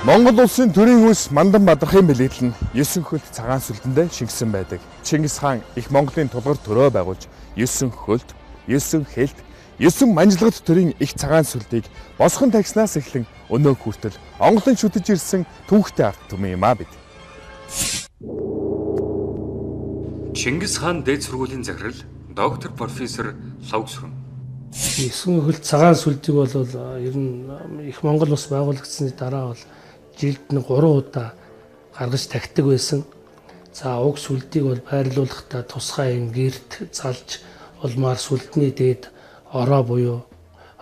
Монгол улсын төрийн үйлс Мандан Бадрахын бэлэгдэл нь 9 хөлт цагаан сүлдэндээ шингэсэн байдаг. Чингис хаан их Монголын тулгар төрөө байгуулж 9 хөлт, 9 хэлт, 9 манжилгад төрийн их цагаан сүлдийг босгон тавьснаас эхлэн өнөө хүртэл Монголын шүтэж ирсэн түүхтэй ард түмэн юм а бид. Чингис хаан дээд сургуулийн захирал доктор профессор Лхагвсүрэн. 9 хөлт цагаан сүлдийг бол ер нь их Монгол улс байгуулагдсаны дараа бол жилд нь 3 удаа гаргаж тагтдаг байсан. За уг сүлдийг бол байрлуулахдаа тусгай юм гэрт залж улмаар сүлдний дээд ороо буюу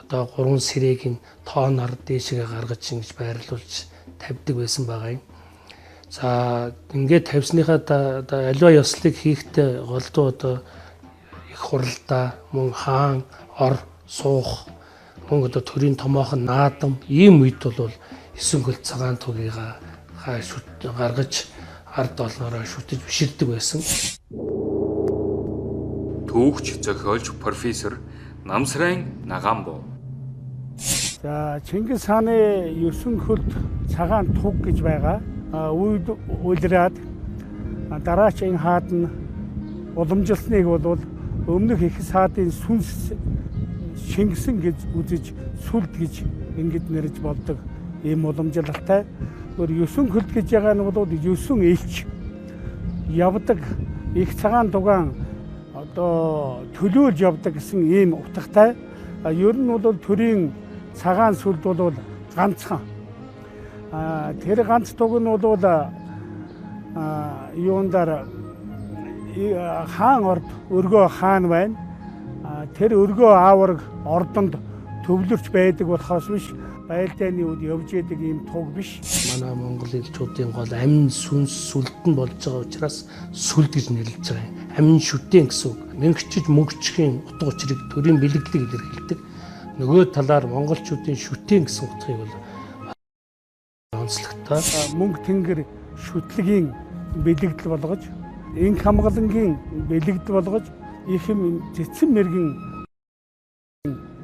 одоо 3 сэрээг нь тооноор дээшгээ гаргаж ингэж байрлуулж тавьдаг байсан байгаа юм. За ингээд тавьсныхаа одоо аливаа ёслолыг хийхдээ голдуу одоо их хуралдаа, мөн хаан, ор суух, мөн одоо төрийн томоохон наадам ийм үед бол 9 хөл цагаан тугийгаа гаргаж ард олноороо шүтэж биширдэг байсан. Түүхч зохиолч профессор Намсрайн Нагаанбуу. За Чингис хааны 9 хөлт цагаан туг гэж байгаа. Үед уйлраад дараач энэ хаад нь уламжилсныг бол өмнөх их саадын сүнс шингэсэн гэж үзэж сүлд гэж ингэж нэрж болдог ийм уламжлалтай. Өөр 9 хөлт гэж байгаа нь бол 9 элч явдаг их цагаан тугаан одоо төлөөлж явдаг гэсэн ийм утгатай. Ер нь бол төрийн цагаан сүлд бол ганцхан. Тэр ганц туг нь бол юундаар хаан орд өргөө хаан байна. Тэр өргөө ааварг ордонд төвлөрч байдаг болохоос биш байлдааны үед явж идэг ийм туг биш. Манай Монгол элчүүдийн гол амин сүнс сүлд нь болж байгаа учраас сүлд гэж нэрлэж байгаа юм. Амин шүтэн гэсэн үг. Мөнгөчж мөнгөчхийн утга учирыг төрийн бэлэгдлийг илэрхийлдэг. Нөгөө талаар монголчуудын шүтэн гэсэн утгыг бол онцлогтой. Мөнгө тэнгэр шүтлэгийн бэлэгдэл болгож, инх хамгалангийн бэлэгдэл болгож, их юм цэцэн мэрэгэн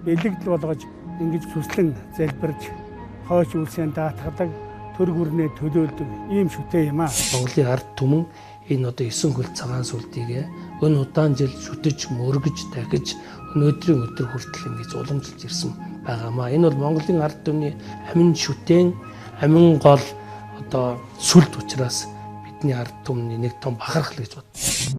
бэлэгдэл болгож ингэж сүслэн залбирж хойч үлсэн даатгадаг, төр гүрнээ төлөөлдөг ийм шүтээ юм аа. Монголын ард түмэн энэ одоо 9 хөл цагаан сүлдийг өн удаан жил шүтэж, мөргөж, дахиж өнөөдрийн өдөр хүртэл ингэж уламжилж ирсэн байгаамаа. Энэ бол Монголын ард түмний амин шүтэн, амин гол одоо сүлд учраас бидний ард түмний нэг том бахархал гэж боддог.